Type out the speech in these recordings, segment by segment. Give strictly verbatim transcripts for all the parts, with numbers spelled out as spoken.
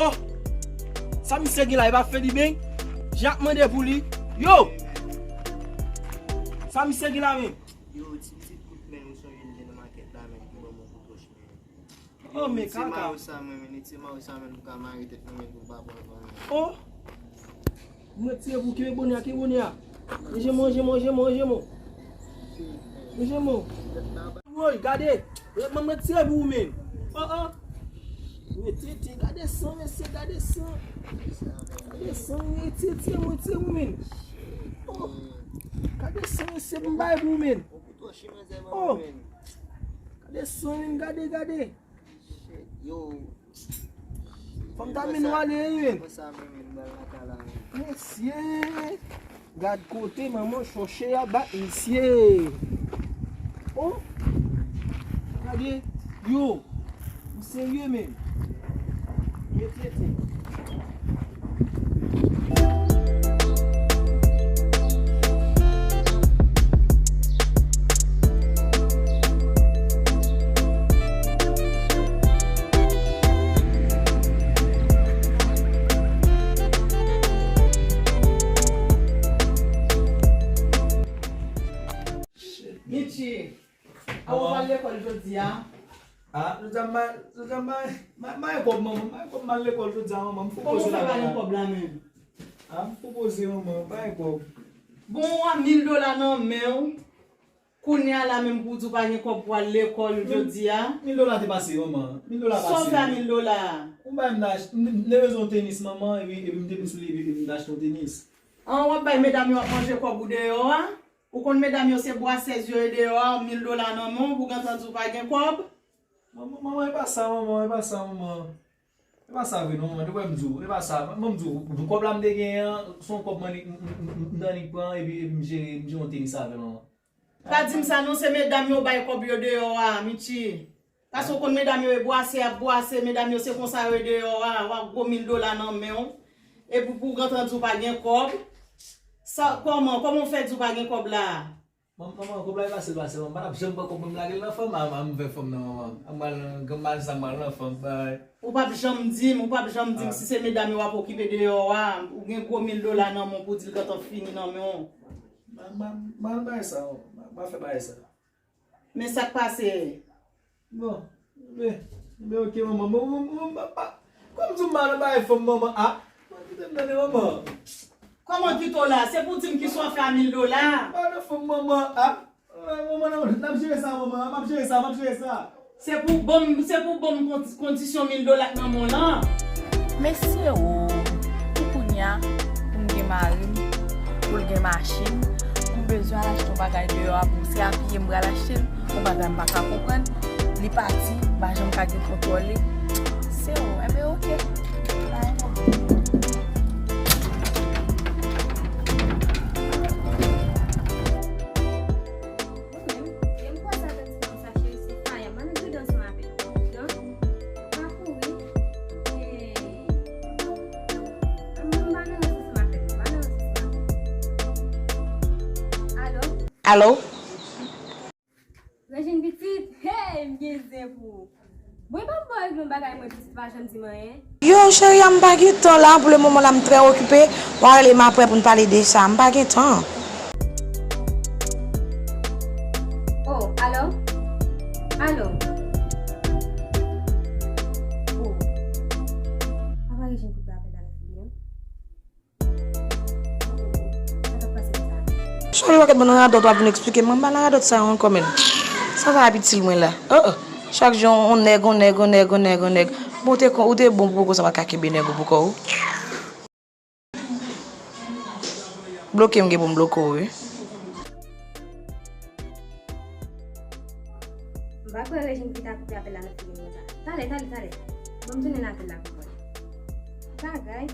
Oh! Sa misye gen la, e pa Feliben? Jan ap mande pou li. Yo! Sa misye gen la menm? Yo, ti, ti kout men nou sonje n te nan makèt la menm ki ban m yon kout wòch menm. Oh, men kaka. Ti mayo sa menm, men ti mayo sa menm pou ka mare tèt nou menm pou m pa pran pran menm. Oh! Mwen tire pou kenbe bonè a, kenbe bonè a. Manje mwen, manje mwen, manje mwen, manje mwen. Manje mwen. Woy, gade. Mwen, mwen tire pou ou menm. Oh, oh. Mwen tete, gade san, mesye, gade san. Gade san, mwen tete, mwen tire pou ou menm. Oh. Gade san, mesye, m bay pou ou menm. Oh. Gade san, menm, gade, gade. Yo. Fò m ta mennen w ale, wi, men. Mesye, gad kote manman chòche a bat misye. Oh, gade, yo, m serye, men. Yo tete. Mitchy, a ou pral lekòl jodi a? Ah, jodi a, m pa, jodi a, m pa, m pa, m pa gen kòb, manman. M pa gen kòb, m al lekòl jodi a, manman. M fou poze la. Kòman w fè pa gen kòb la menm? Ah, m fou poze, manman. M pa gen kòb. Bon, w a mil dola nan men w. Kounye a la menm pou w di w pa gen kòb pou w al lekòl jodi a. Mil dola te pase, manman. Mil dola pase. Sa w fè a mil dola a? Ou bay m ta ach-, m, m te bezwen yon tenis, manman, epi, epi m te vin sou li, epi, epi m ta achte yon tenis. An, w ap bay medam yo ap manje kòb ou deyò a? Ou konn medam yo se bwasèz yo ye deyò a, mil dola nan men w, pou w gentan di w pa gen kòb? Manman, manman, e pa sa, manman, e pa sa, manman. E pa sa vre, non, manman, de kwè m di w, e pa sa. Manman, m di w, kòb la m te genyen an, se yon kòb m annik, m, m, m, m, m t annik pran, epi, epi m jere, m jere yon tenis avè l, manman. Pa di m sa non, se medam yo bay kòb yo deyò a, Mitchy. Paske w konn medam yo e bwase ap bwase, medam yo se konsa yo ye deyò a, w a gwo mil dola nan men w. Epi pou w gentan di w pa gen kòb. Sa, kòman, kòman w fè di w pa gen kòb la? Manman, manman, kòb la e pase l pase, manman. M pa t ap janm pran kòb mwen, m lage l nan fanm, a, a, m fè fanm nan, manman. A, m al nan, m al sa, m al nan fanm, bay. Ou p ap janm di m, ou p ap janm di m si se medam yo w ap okipe deyò a, ou gen gwo mil dola nan men w pou w di l gentan fini nan men w. M a, m a, m a bay sa, m a, m a fè bay sa. Men sa k pase? Bon, men, men oke, manman. Bon, bon, bon, bon, pa, kòm di m pa nan bagay fanm, manman, a. Bon, kite m tande, manman. Kòman kite w la? Se pou di m kisa w fè a mil dola? M pa nan fanm, manman, a. Manman, n ap, n ap jere sa, manman. M ap jere sa, m ap jere sa. Se pou ban m, se pou ban m kondi-, kondisyon mil dola k nan men w lan. Mesye o, pou kounye a, pou m gen mari m, pou l gen machin, pou m bezwen al achte yon bagay deyò a, pou m se a pye m pral achte l, yon bagay m pa ka konprann, li pati, m pa janm ka gen kontwòl li. Se o, enben oke. Pa gen pwoblèm. Mwen menm, lè m kwaze avèk ti fanm sa, cheri, se faya. M annik rete ansanm avè l. Donk, pa kouri. Hey. M, m pa nan rans ansanm avè l. M pa nan rans ansanm avè l. Alo? Alo? Rejin pitit, hey, m gen zen pou ou. Bon, e pa m ba w regle yon bagay mwen pitit, ou pa janm di m anyen. Yo, cheri a, m pa gen tan la, pou le moman la, m trè okipe. W a rele m aprè pou n pale de sa, m pa gen tan. Oh, alo? Alo? Oh. Rejim koupe apèl la nan figi nou. Sa k ap pase konsa? Chòlè, w pa ket ban nan radòt w ap vin eksplike m, mwen pa nan radòt sa yo ankò, menn. Sa va ap itil mwen la? Oh, oh. Chak jou, on nèg, on nèg, on nèg, on nèg, on nèg. Bon, ou te kon, ou te bon pou konsa, pa ka kenbe nèg ou pou kò w. Bloke m, gen pou m bloke w, wi. M pa kwè rejim ki ta koupe apèl la nan figi m konsa. Talè, talè, talè. Ban m tounen apèl la pou mwen. Bagay.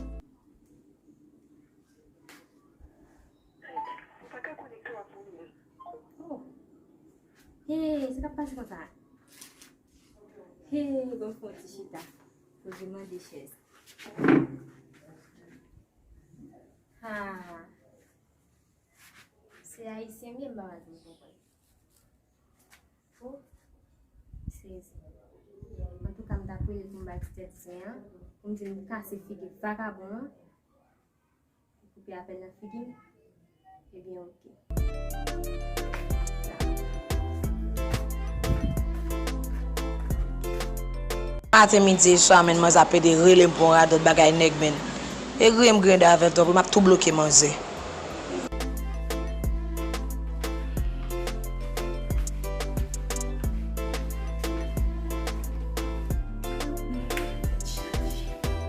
Ou pa ka konekte w ak moun nan. Oh. Hey, sa k ap pase konsa? Hey, bon, fè yon ti chita. Poze mande chèz. Ha. Se ayisyen m ye, m pa wè si m konprann. Fou. Sezi. Antouka, m t ap rele pou m bay ti tèt zen an, pou m di l m kase figi vakabon an, li koupe apèl nan figi m, ebyen, oke. Maten, midi e swa, menn, manzè ap pede rele m pou yon radòt bagay nèg, menn. E griyen m griyen avè l tanpri, m ap tou bloke manzè.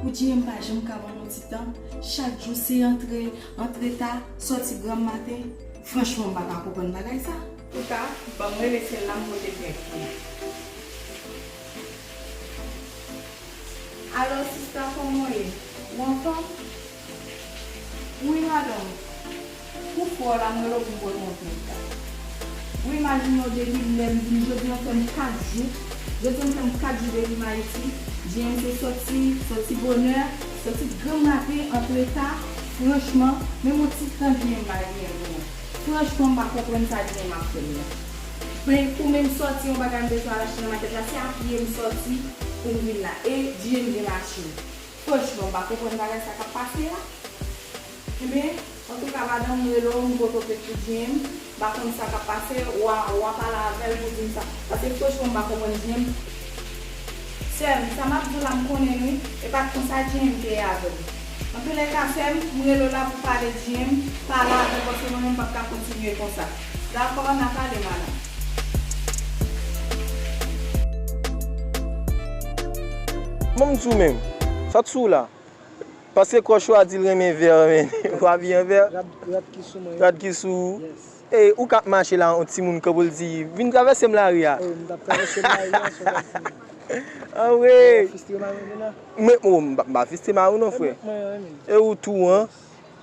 Pou G M pa janm ka ban m yon ti tan, chak jou se antre, antre ta, sòti granm maten. Franchman, m pa ka konprann bagay sa. Antouka, ban m rele sèl la m pote plent pou li. Alo, sista, kòman w ye? Ou anfòm? Wi, madanm. Pou frè w la, m rele w pou m pote yon plent la. Wi, imajine w, depi lè m vin jodi a, fè m kat jou. Jodi a, m fè m kat jou depi m Ayiti. G M se sòti, sòti bonè, sòti granm maten, antre ta. Franchman, menm yon ti tan G M pa genyen pou mwen. Franchman, m pa konprann sa G M ap fè m nan. Men, pou menm sòti, yon bagay m bezwen al achte nan makèt la, se a pye m sòti pou m vin la. E G M gen machin. Franchman, m pa konprann bagay sa k ap pase a. Ebyen, antouka, madanm, m rele w, m pote w plent pou G M, m pa konn sa k ap pase, w a, w a pale avè l pou di m sa. Paske franchman, m pa konprann G M. Sè m, sa m ap di w la, m konnen l, wi. E pa t konsa G M te ye avè m. Antoulèka, sè m, m rele w la pou pale G M, pale avè l, paske mwen menm m p ap ka kontinye konsa. Dakò, n a pale, madanm. Bon, m di w menm, sa t sou w la? Paske kòch ou a di l renmen vè, men ou abiye an vè. Rad, rad ki sou mwen. Rad ki sou ou. Yes. E ou k ap mache la, yon timoun kanpe l di, "Vin travèse m lari a." Oh, m t ap travèse m lari a, sa w t ap di. Anmwey. Fistre mari w la. Men, oh, m pa, m pa fistre mari w non, frè. E mwen, mwen, mwen. E ou tou, an?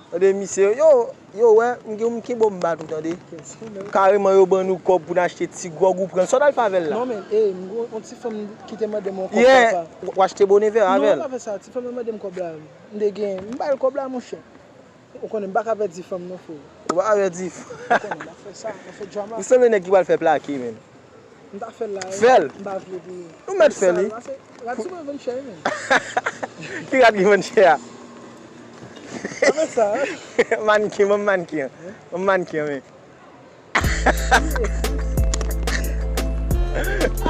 Tande, misye, yo, yo, wè, m gen yon ki bon m ba tou, tande. Yes, ou menm. Kareman, yo ban nou kòb pou n achte ti gwòg, ou pran l. Sa w t al fè avè l la? Non, men, e, m gen yon ti fanm ki te mande m yon kòb, papa. Yeah, w achte bone vè avè l? Non, pa fè sa, ti fanm nan mande m kòb la. M te gen, m ba l kòb la, monchè. Ou konnen, m pa ka pèdi fanm non, frè. Ou pa ka pèdi fanm. Ou konnen, m ap fè sa, m ap fè drama. Ou sanble nèg ki pral fè plake, menn. M ta fè l la, fè l. M pa vle pou ou. Ou mèt fè li. Rad sou mwen vann chè, menn. Ki rad ki vann chè a? Pa fè sa, hein. Mannequin, ban m mannequin an. Ban m mannequin an, men.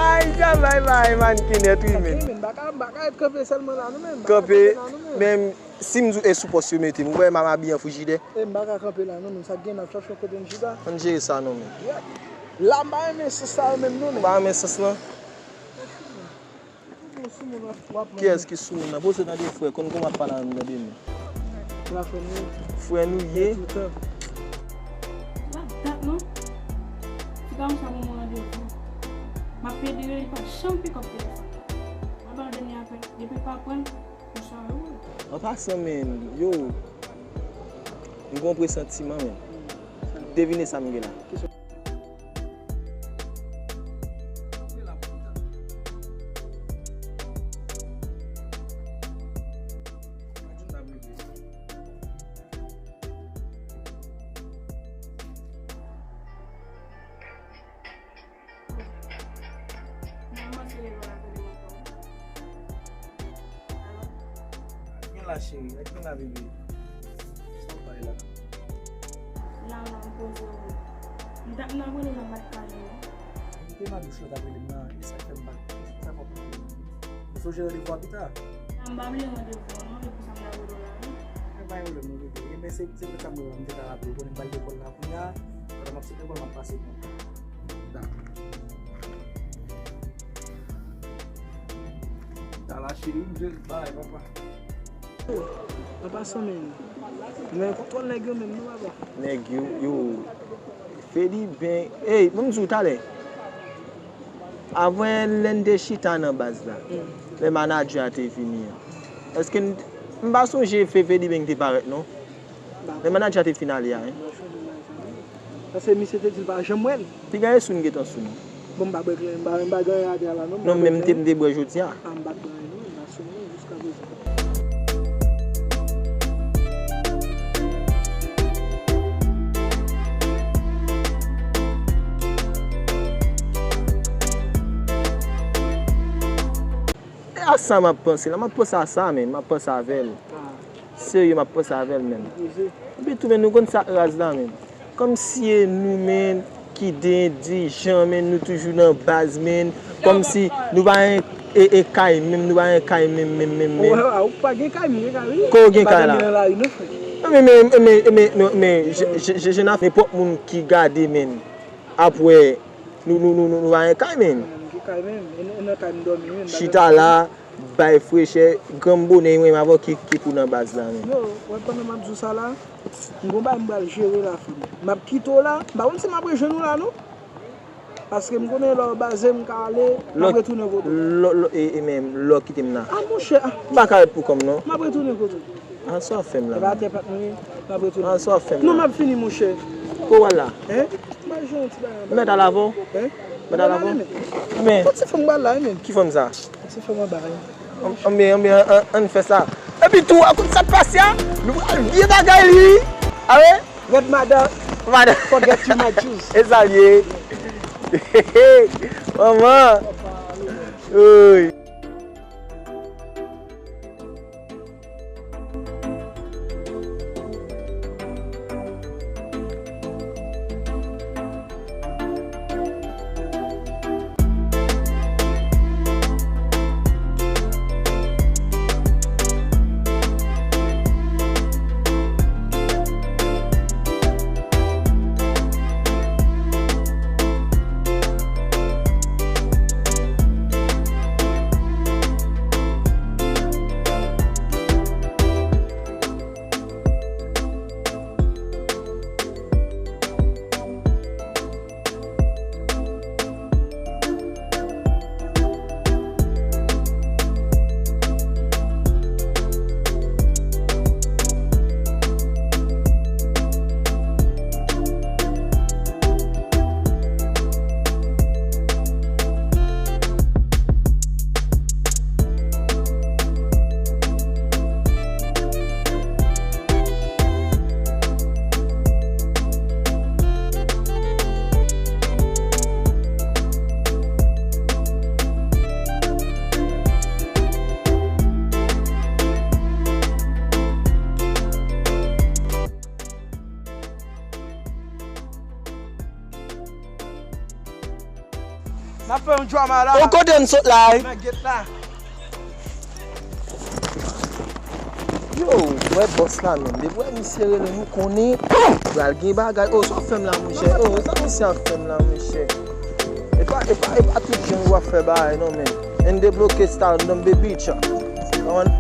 Ay, travay pa mannequin nèt, wi, men. Kanpe, men, m pa ka, m pa ka kanpe sèlman la, non, men. M pa ka kanpe la, non, men. Kanpe, men si m di w, e sou pòs yo mete m, ou wè m ap abiye an frijidè. E m pa ka kanpe la, non, men sa k gen, n ap chache yon kote n chita. Ann jere sa, non, men. Yeah. La, m pa renmen sans sa yo menm, non, men. Ou pa renmen sans lan? Kiyès ki sou moun nan? Poze tande frè, konn kòman ap pale a nou tande men. Frè nou ye. Frè nou ye. Tout tan. L ap dat non. Ti gason sa ban mwen randevou. M ap pede rele, li pa janm pikòp telefòn. M ap ba l dènye apèl. Depi l pa pran l, m chanje. An pasan, men, yo, m gon presantiman, men. Devine sa m gen la. Nòmalman, se rele w l ap rele m ankò. Alo? Gen la, cheri. Gen la, bebe. Sa w bay la? La, la, m poze w. M t ap nan rele w la, m pa t ka jwenn ou. M te mande si w t ap rele m nan, e sa k fè m pa t, sa fè w pa t rele m. M sonje randevou a pita. La, m pa bliye randevou an, non, men Bay yo lè nou rive. Ebyen, se, se pou sa mwen, mwen te ka raple w, konnen m pral lekòl la kounye a, pandan m ap sot lekòl, m ap pase pran. Dakò. Ala cheri, m jis bay, papa. Papa San, men. Men kontwòl nèg yo menm, non, papa? Nèg yo, yo, Fedi ben, ey, ban m di w talè. Avan lè n te chita nan baz la, lè manadjè a te vini an, èske n, m pa sonje Fe-, Fedi ben te parèt non. Lè manadjè a te fin ale a, wi. Paske misye te di l pa janm wè l. Piga e sou n gentan sou nou. Bon, m pa bwè kleren, m pa, m pa gen anyen atè a la non. Non, men m te, m te bwè jodi a. Ah, m pa t bwè anyen non, m pa sou mwen jiska prezan. E a sa m ap panse la, m ap panse a sa menm, m ap panse avè l. Serye, m ap panse avè l menm. Epi tou, men nou konn sa k raz la menm. Kòmsi e nou menm ki de endirijan, men nou toujou nan baz, men kòmsi nou pa gen e, e kay menm, nou pa gen kay menm, menm, menm, menm. Ou pa gen kay, mwen gen kay, wi. Kote w gen kay la? Non, men, men, men, men, men, men, je, je, je, je, nenpòt moun ki gade, men, apre, nou, nou, nou, nou, nou pa gen kay, men. Mwen gen kay, men, e nan, e nan kay m dòmi, men. Chita la, bay frechè, granm bonè, mwen, m avè w ki, ki pou nan baz la, men. Yo, wè, pandan m ap di w sa la, m gon bagay m pral jere la, fanmi. M ap kite w la, m pa konn si m ap rejwenn ou la, non. Paske m konnen lè w baze m ka ale, m ap retounen kote w. Lò, lò, e, e menm, lò kite m la. A, monchè, a. M pa ka ret pou kò m, non. M ap retounen kote w. A, sa w ap fè m la? E pa atè pa t mwen ye, m ap retounen. A, sa w ap fè m la? Non, m ap fini, monchè. Ko w al la? Hein? M al jwenn yon ti bagay anba. M mèt al avè w? Hein? M mèt al avè w? Men. Yon ti fanm m pral la, wi, men. Ki fanm sa? Yon ti fanm anba, wi. Anben, anben, ann, ann fè sa. Epi tou, akout sa k pase a, nou pral byen bagay li. A wi? Red mother, mother, forget you might choose. E sa l ye. Manman. Oy. N ap fè yon drama la. O kote n sot la, wi. Nan gate la. Yo, wè bòs la menm. Depi wè misye rele nou konnen pral gen bagay. O, sa w ap fè m la, monchè? O, sa misye ap fè m la, monchè? E pa, e pa, e pa tout jan w ap fè bagay non, men. N debloke style nan baby cha. Kòman?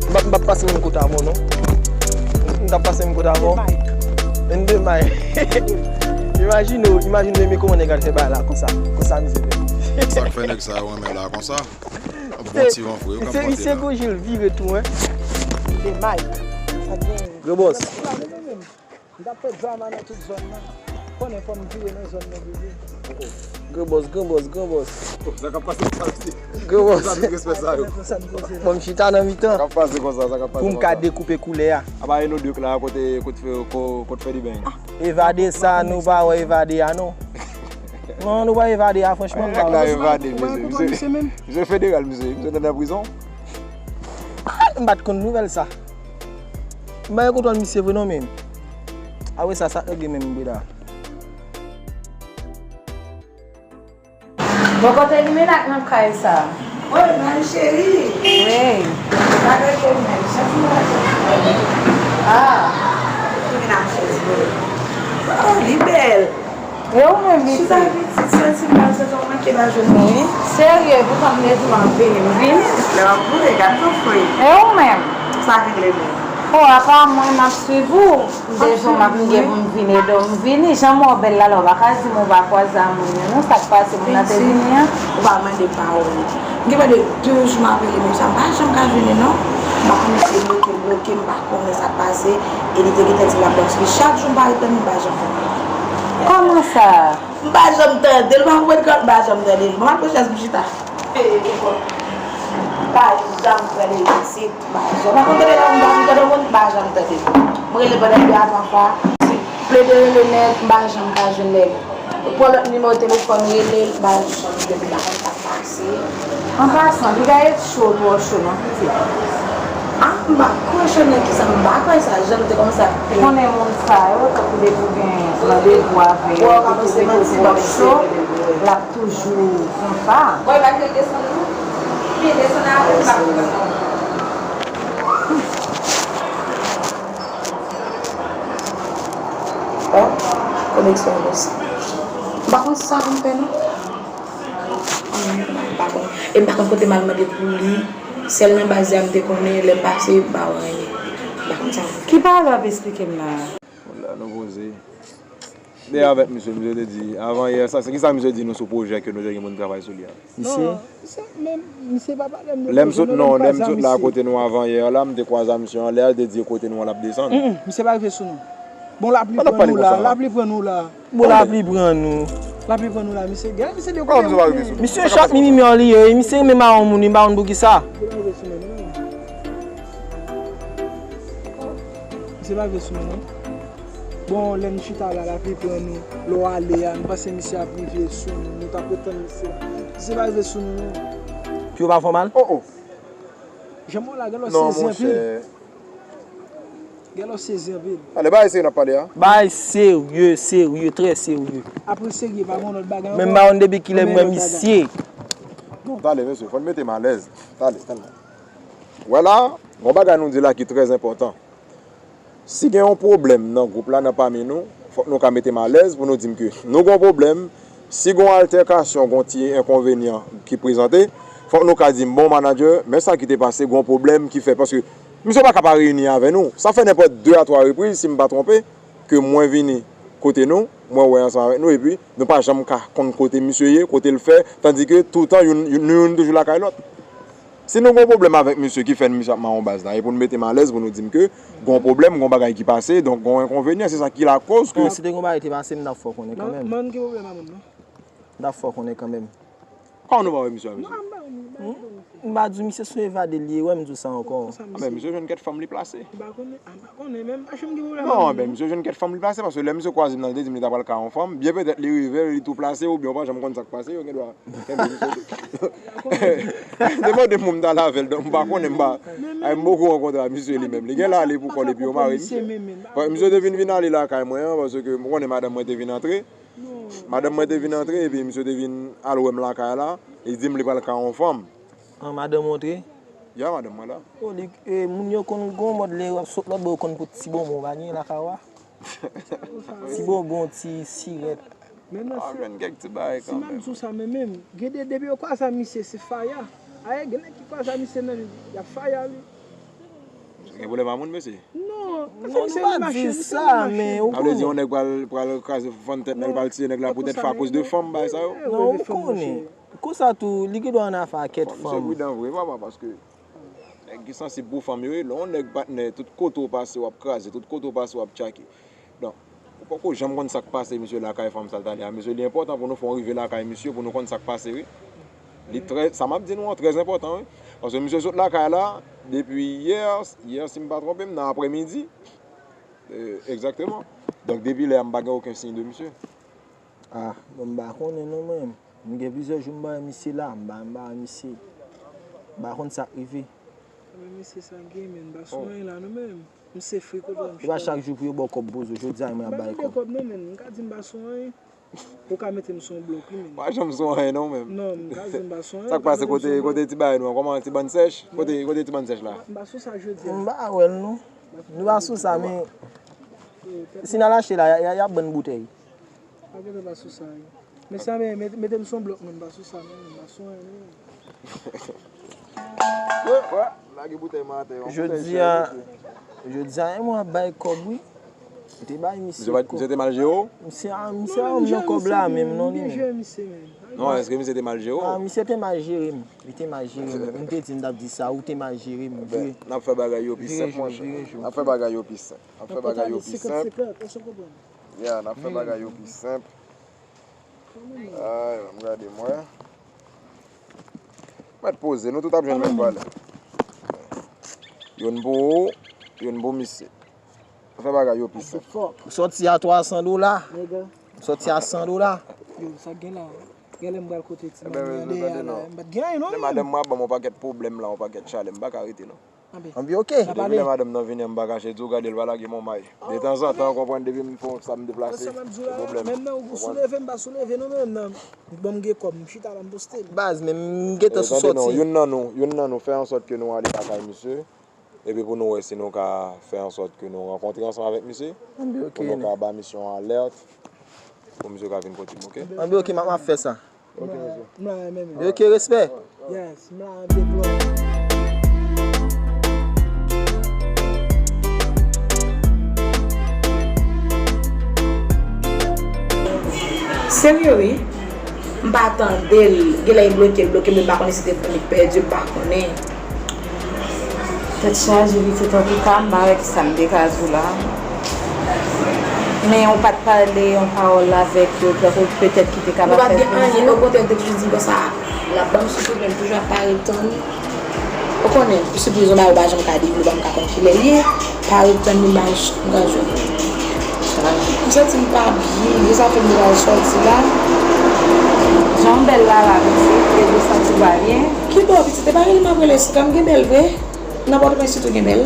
M p ap, m p ap pase menm kote avè w non. M t ap pase menm kote avè w. N de may. Imajine w, imajine w, men kòman nèg al fè bagay la konsa. Konsa misye fè. Sa k fè nèg sa yo renmen la konsa? Bon ti van fre, yo k ap monte la. Misye gon jil vire tou, en. De may. Sa gen. Gwo bòs. M t ap fè drama nan tout zòn nan. Konnen fò m vire nan zòn nan vre. Gwo bòs, gwo bòs, gwo bòs. Sa k ap pase sa, mesye? Gwo bòs. Sa tout respè sa yo. Bon, m chita nan mitan. Sa k ap pase konsa, sa k ap pase konsa. Pou m ka dekoupe koulè a. Apa e nou de k la, kote, kote fè, ko-, kote fè di beng? Evade sa, nou pa wè evade a, non. Non, nou pa evade a, franchman, nou pa wè. Evade, mesye. Misye federal, mesye. Misye nan prizon. Ah, m pa t konn nouvèl sa. M pa gen kontwòl misye vre non, men. Apre sa, sa k regle menm, breda? Bon, kote limena k nan kay sa? Wi, mwen cheri. Wi. Bagay ke menm, chans mwen la chans mwen. Ah. Ki vin ak chans mwen. Oh, li bèl. E ou menm, pitit? Chita pitit, santi m pa santi w manke pa jwenn mwen wi. Serye, poutan m te di w m ap vini, m vini. Lè w ap boule, gad jan w fre. E ou menm? Sa regle menm. Oh, apa mwen, m ap swiv ou. M te di w m ap, m gen pou m vin ede w, m vini. Jan m wè w bèl la la, w pa ka di m ou pa kwaze a moun yo non. Sa k pase, moun nan te vini an? Ou pa mande pawòl. M gen plis de de jou m ap rele moun sa, m pa janm ka jwenn li non. M pa konnen si li bloke, bloke, m pa konnen sa k pase. E li te gentan di m l ap ba w eksplik. Chak jou m pa reponn li, m pa janm reponn li. Kòman sa? M pa janm tande l, m pa konprann kòman m pa janm tande l. Mwen, m ap pran chèz m chita. M pa janm tande l isit. M pa janm, m pa konn tande lè moun pa janm tande moun, m pa janm tande l. M rele pandan de a twa fwa. M plede rele nèg, m pa janm ka jwenn nèg. M pran lòt nimewo telefòn, rele l, m pa janm jwenn li, m pa konn sa k pase. An pasan, piga ret cho, twò cho non, pitit. Ah, m pa kwè cho nan kisa, m pa kwè sa, jan m te kòmanse ap peye. Konnen moun sa yo, tankou depi w gen randevou avè yo, depi w gen twò cho, l ap toujou konsa. Bon, e pa gen desann non. Byen desann avè m, m pa konprann non. Oh, koneksyon an konsa. M pa konn sa pou m fè non. M pa konn. E m pa konn kote m al mande pou li. Sèl nan baz la m te konnen, lè m pase, yo pa wè anyen. M pa konn sa pou m fè. Ki pawòl w ap esplike m la a? Bon, la nou poze. De avèk misye, misye te di, avan yè sa, se kisa misye di nou sou pwojè ke nou te gen pou n travay sou li a? Misye? Non, se menm, misye pa pale m de pwojè, non, lè m sot la kote nou avan yè la, m te kwaze a misye anlè a, li te di kote nou an l ap desann. Mm, mm, misye pa rive sou nou. Bon, lapli pran nou la, lapli pran nou la. Bon, lapli pran nou. Lapli pran nou la, misye. Gade misye dekouvri. Misye chak mimimi an li ye, misye renmen mawon moun, li pa konn poukisa. Misye pa rive sou nou non. Bon, lè n chita la, lapli pran nou. Lè w ale a, nou panse misye ap rive sou nou. Nou t ap ret tann misye la. Misye pa rive sou nou non. Pye w pa fè w mal? Oh, oh. Jan m wè w la, gen lè w sezi anpil. Gen lè w sezi anpil. Ale, bagay serye n ap pale a. Bagay serye, serye, trè serye. Apre serye, pa gen lòt bagay ankò. Men m pa konn depi kilè m wè misye. Non, tale, mesye, fò n mete m alèz. Tale, tale. Wè la, gon bagay nou di la ki trè enpòtan. Si gen yon pwoblèm nan gwoup la, nan pami nou, fòk nou ka mete m alèz pou nou di m ke nou gon pwoblèm. Si gon altèkasyon, gon ti enkonvenyan ki prezante, fòk nou ka di m, bon, manadjè, men sa ki te pase, gon pwoblèm ki fè, paske misye pa ka pa reyini avè nou. Sa fè nenpòt de a twa repriz, si m pa twonpe, ke mwen vini kote nou, mwen wè ansanm avèk nou, epi nou pa janm ka konn kote misye ye, kote l fè, tandike toutan youn, youn, nou youn toujou lakay lòt. Si nou gon pwoblèm avèk misye ki fè misye ap mawon baz la, e pou n mete m alèz pou nou di m ke gon pwoblèm, gon bagay ki pase, donk gon enkonvenyan, se sa ki lakoz ke. Si te gon bagay te pase, m t ap fè w konnen kanmenm. Mwen ki pwoblèm a moun nan? M t ap fè w konnen kanmenm. Kòman nou pa wè misye a, mesye? Non, m pa wè misye. M pa di w misye se yon evade li ye, wè m di w sa ankò. Ah, men misye jwenn kèk fanm li plase. M pa konnen, ah, m pa konnen, men m pa janm gen pwoblèm avè l non. Non, ben, misye jwenn kèk fanm li plase, paske lè misye kwaze m nan, li te di m li t apral ka yon fanm, byen petèt li rive, li tou plase, oubyen w pa janm konn sa k pase, yo gen dwa kenbe misye tou. Demande m pou m t al avè l, donk m pa konnen, m pa, ay, m poko rankontre a misye li menm. Li gen lè ale pou kò l epi yo mare misye. Misye te vin, vin ale lakay mwen an, paske m konnen madanm mwen te vin antre. Madanm mwen te vin antre, epi misye te vin al wè m lakay la. Li di m li pral ka yon fanm. An, madanm ou antre? Ya, madanm mwen la. Oh, li, e, moun yo konn gon mòd lè w ap sot lòt bò, yo konn pot ti bonbon, pa gen lakay ou a? Ti bonbon, ti sirèt. Men nan, si m ap di w sa, men menm, gen de, depi yo kwaze a misye, se faya. Ayè, gen nèg ki kwaze a misye nan, y ap faya li. Gen pwoblèm a moun, mesye? Non, nou pa di sa, men ou konnen. Sa vle di yon nèg pral, pral kraze fann tèt nèg, pral tiye nèg la poutèt fè akoz de fanm, bagay sa yo. Non, ou konnen. Konsa tou, li gen dwa nan afè a kèk fanm. Fò misye pridan vre, papa, paske nèg ki sansib pou fanm yo, wi. Lè yon nèg patnè, tout kote w pase, w ap kraze, tout kote w pase, w ap tchake. Donk, ou poko janm konn sa k pase misye lakay fanm sa l t ale a. Mesye, li enpòtan pou nou fè w rive lakay misye, pou nou konn sa k pase, wi. Li trè, sa m ap di nou an, trè enpòtan, wi. Paske misye sot lakay la, depi yè, yè, si m pa twonpe m, nan aprèmidi. E, egzakteman. Donk, depi lè a, m pa gen okenn siy de misye. Ah, bon, m pa konnen non, mwen. M gen plizyè jou m pa wè misye la, m pa, m pa wè misye. M pa konn sa k rive. Men mesye sa gen, men m pa sou anyen la non, men misye fri kote m chita. E pa chak jou pou yo ba w kòb poze w, jodi a mwen ap ba w kòb. M pa mande kòb non, men m ka di m pa sou anyen. Ou ka mete m sou yon blòk, wi, men. Pa janm sou anyen non, menm. Non, m ka di m pa sou anyen. Sa k pase kote, kote ti bagay nou an? Kòman ti bann sèch? Kote, kote ti bann sèch la? M pa sou sa jodi a. M pa wè l non. Nou pa sou sa, men si n al achte la, y a, y a, y a bann boutèy. Pa gen pa sou sa, wi. Men sa, men, met-, mete m sou yon blòk, men m pa sou sa, non, m pa sou anyen, non. Wè, wè, lage boutèy mwen atè, yon boutèy chè, mesye. Jodi a, jodi a, e mwen ap bay kòb, wi. M te bay misye kòb. Misye te mal jere w? Misye, a, misye a ban m nan kòb la menm, non, li menm. Non, èske misye te mal jere w? A, misye te mal jere m. Li te mal jere m. M te di m t ap di sa, ou te mal jere m. Vire. N ap fè bagay yo pi senp, monchè. N ap fè bagay yo pi senp. N ap fè bagay yo pi senp. Ya, n ap fè bagay yo pi senp. Ay, m gade mwen. Mèt poze, nou tout ap jwenn menm valè. Youn pou ou, youn pou misye. Fè bagay yo pi senp. Ou sòti a twa san dola. Ou sòti a san dola. Yo, sa gen la. Genlè m pral kote ti manmi an dèyè la. M pa t gen anyen non. Lè madanm mwen ap ban m yon pakèt pwoblèm la, yon pakèt chalè, m pa ka rete non. Anben, oke. Depi lè madanm nan vini an, m pa kache di w, gade l pa lage m yon may. Detanzantan, w konprann, depi m fè yon sa, m deplase, se pwoblèm. Menm nan ou souleve, m pa souleve non, menm nan. Bon, m gen kòb, m chita la, m poste l. Baz, men m gentan sou sòti. Youn nan nou, youn nan nou fè an sòt ke nou ale lakay misye. Epi pou nou wè si nou ka fè an sòt ke nou rankontre ansanm avèk misye, pou nou ka ba misye yon alèt, pou misye ka vin kote m, oke? Anben, oke, m ap, m ap fè sa. Oke, mesye. M la menm. Oke, respè. Yes, m la an deplò. Serye, wi. M pa tande l. Genlè li bloke, l bloke, men m pa konnen si telefòn li pèdi, m pa konnen. Tèt chaje, pitit, antouka, m pa wè kisa m te ka di w la. Men ou pa t pale yon pawòl avèk yo, tankou petèt ki te kapab fè plezi. Nou pa t gen anyen, okontrè, li te toujou di m konsa, l ap ban m sipriz, men m toujou ap pare tann. Ou konnen, sipriz yon bagay ou pa janm ka devine, ou pa janm ka konn kilè l ye. Pare tann imaj m ka jwenn. M santi m pa byen, e sa fè m te pral sòti la. Jan w bèl la la, pitit, e ou santi w pa byen? Ki bò, pitit, e pa rele m ap rele, si m gen bèl vre. Nan Pòtoprens sitou gen bèl.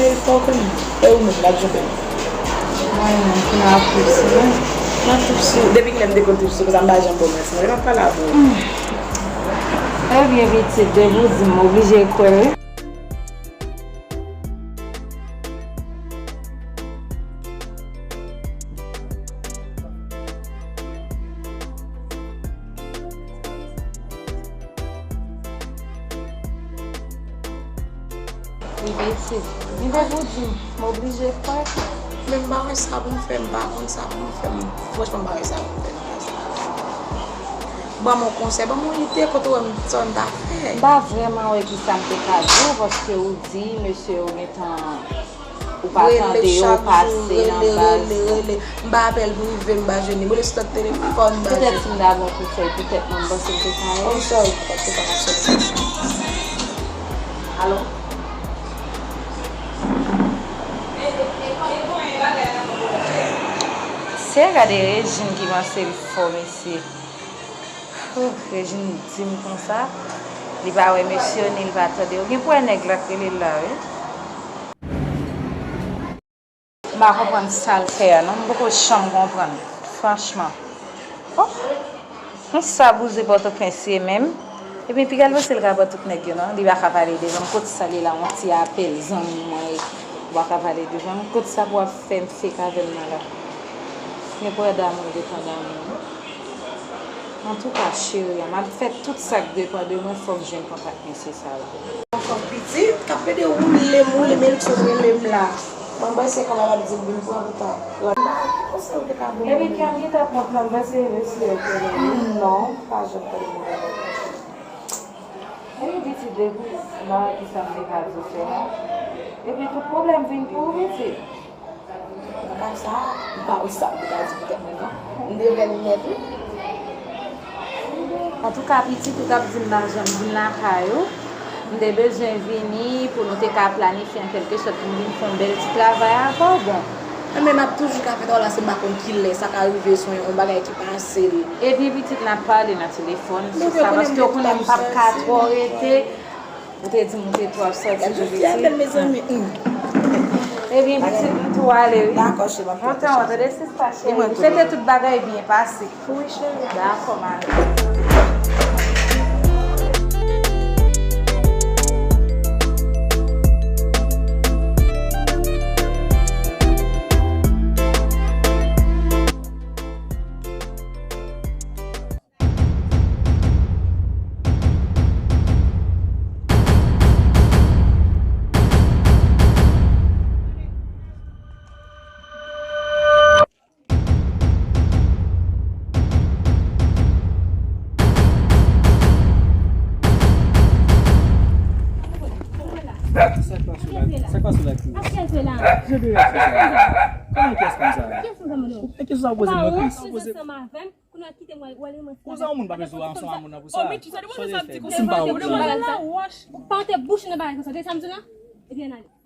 E fò w konnen. E ou menm, l ap jan bèl. Mwen menm ki nan Afrik, si non. Nan Afrik, si. Depi kilè m te konn Afrik, si konsa m pa janm ba w manti, non, e pa pale avè w. Ebyen, pitit, depi w di m, m oblije kwè, wi. Li pitit. Li te pou di m, m oblije kwè. Men m pa wè sa pou m fè, m pa konn sa pou m fè. Franchman, m pa wè sa pou m fè nan ka sa. Ban m yon konsèy, ban m yon ide kote w wè m sa m ta fè. M pa vrèman wè kisa m te ka di w, paske ou di mesye yo gentan, ou pa tande yo pase nan baz. Rele chak jou, rele, rele, rele. M pa apèl pou rive, m pa jwenn li. M rele sou lòt telefòn, m pa jwenn li. Petèt si m ta gen yon konsèy pou tèt mwen, m panse m te ka ye. Oh, sorry, paske pa ka sòti. Alo? Se gade Rejin ki panse l fò, mesye. Huh, Rejin di m konsa, li pa wè mesye yo, ni l pa tande yo. Gen pou wè nèg la k rele l la, wi. M pa konprann sa l fè a, non. M poko janm konprann, franchman. Oh, konsa bouzen Pòtoprens ye menm. Ebyen, piga l panse l ka pran tout nèg yo, non. Li pa ka pale devan m. Kot sa l ye la, yon ti apèl zanmi mwen, ou pa ka pale devan m. Kot sa pou w ap fè m fake avè l nan la? Gen pwè damou, depan damou, wi. Antouka, cheri a, m ap fè tout sa k depan de mwen, fò m jwenn kontak mesye sa yo. Ankò pitit, k ap pede woule m, woule m, e li k sot rele m la. Mwen panse kòman l ap di m pou l pran pou ta. Mwen pa konn konsèy ou te ka ban mwen. Epi kè m gentan kontan, m panse mesye yo konnen. Non, m pa janm tande move nòt. Epi pitit, depi m pa wè kisa m te ka di w fè non. Epi tout pwoblèm vin pou ou, pitit. Nan ka sa, m pa wè sa m te ka di pou tèt mwen non. M te fè l nèt wi. Antouka, pitit, ou t ap di m pa janm vin lakay ou. M te bezwen vini pou nou te ka planifye an kèlke sòt pou m vin fè yon bèl ti travay avè w. Bon. Enben, m ap toujou ka fè travay la, se m pa konn kilè sa ka rive sou yon bagay ki pase l. Epi pitit, n ap pale nan telefòn sou sa, paske w konnen m p ap ka twò rete. Ou te di m ou te twò ap sòti pou pitit. Ebyen, pitit, m Ou ale, wi. Dakò, cheri, m ap monte, tande, sista cheri. Swete tout bagay byen pase. Wi, cheri. Dakò, madam. Sa k pase la? Sa k pase la, Chris? Sa k pase la? Jan de reaksyon sa? Kòman pyès konn sa? Pyès konn sa, mwen. E ki sa w poze mwen, Chris? Kounye a kite m wè, wè li mwen. Konsa yon moun pa bezwen ansanm a moun nan pou sa. Oh, Mitchy, sa demoiselle sa ap di konsa. Si m pa wont la. Ou pa antre bouch nan bagay konsa. Tande sa m di w la? Ebyen, ale.